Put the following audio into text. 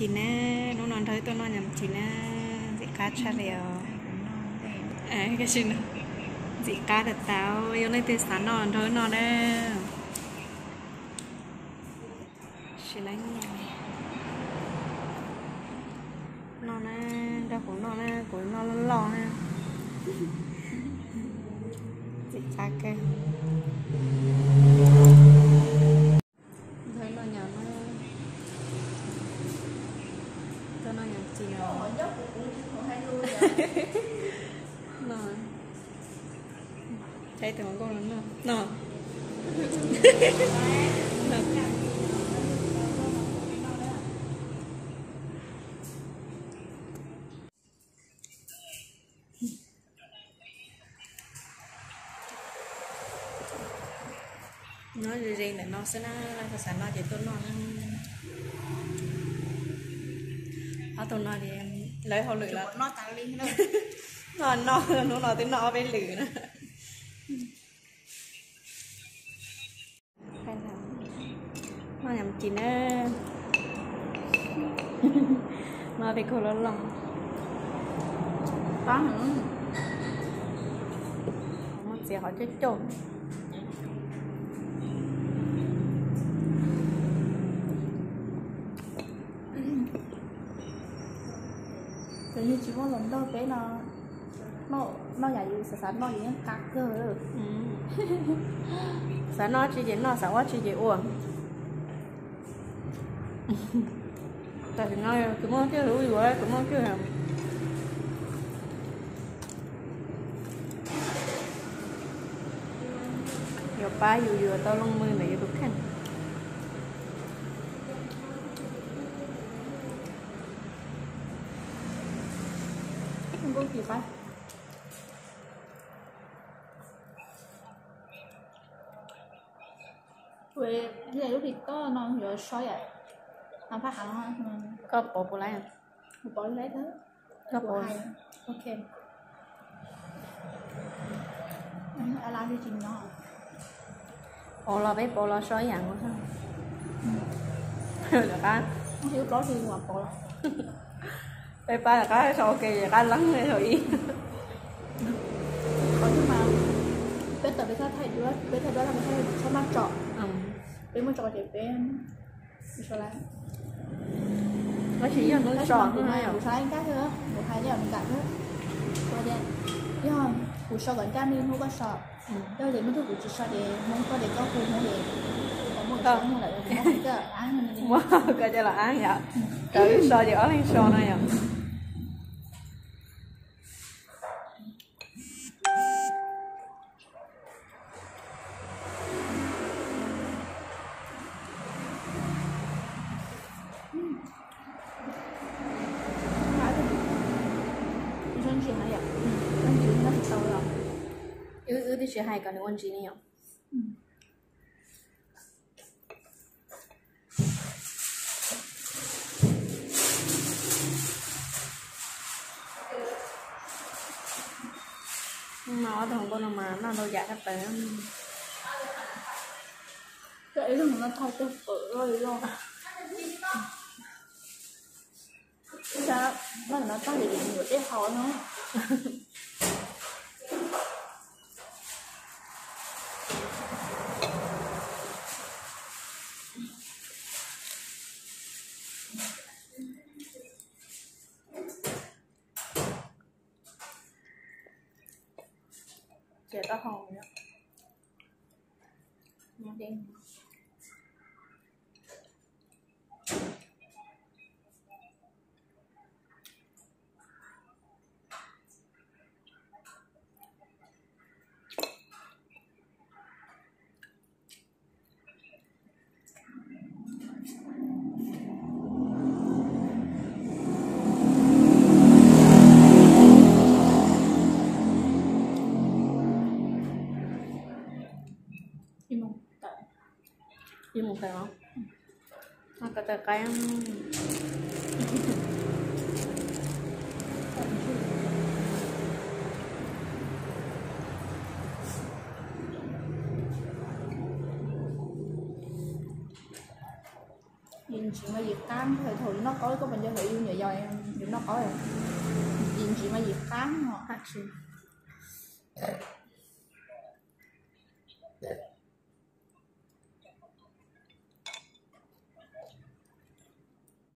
Tsis na, hnub no nrog wb tuaj noj nyam tsis na, ntxim qab tshaj li os. Ntxim qab tas tas, yog leej twg xav noj nrog wb noj na. Noj na, nrog kuv noj na, kuv noj loj loj na. Ntxim qab kawg. Nrog noj nyam, nrog noj nyam tsis no. Noj, tshaib tus hluas nkauj no noj. Nyob ze ze ntawm no xwb na, leej twg xav noj ces tuaj noj na. Ob tug no ces lawv hauj lwm los noj tas li. Noj noj, hnub no twb noj ob peb lwm na. Noj nyam tsis na. Noj tej khaub loj loj. Muaj txiv qhov cauj cauj. Ces yus tsis muaj hluas nraug peb no, noj yam yus xav xav noj yus yeej qab kawg. Xav noj tsi ces noj, xav ua tsi ces ua. Tam sim no tus muaj kiag hlub yus, tus muaj kiag yuav pab yus, yuav tau looj mws ntawm yus tus kheej. Lub TikTok no yuav so yam, no phaj hav no. Koj pauv puas laiv? Kuv pauv laiv thiab. Koj pauv. Ok. Pauv los peb pauv los so ib yam nkaus xwb. Lawm qab. Peb pab lawm qab so ua ke, lawm qab leeb so ib. Qhov twg mas peb tawm peb thaij duab, peb thaij duab thaij txhob maj tso. Peb muab tso ces peb so laiv. Tab sis yog hnub so kuv so laiv nkaj xwb, kuv hais li Meskas xwb. Kuv tias yog kuv so kom nkaj me hnub koj so, yog tias hnub twg kuv tsis so ces hnub koj tias koj hu hnub es kuv muab kuv so hnub lawm kuv muab koj los ab. Muab koj coj los ab yom. Kom wb so ces ob leeg so no yom. Wb twb tsis hais kom nws ua ntsis li yom. No ob tug hluas nkauj no mas noj ntau yam tshaj plaws. Ib leeg no thau tej fawm loj li loj. Noj no tag ces yuav dej haus no. Cia taub hau no. Ib mus tawm os. Ib mus tawm os. Ib mus tawm qaib. Ib Ntsis mas yim qab, thaum yus noj qaub koj puas nco yus nyuam yaus yus noj qaub, yim ntsis mas yim qab os.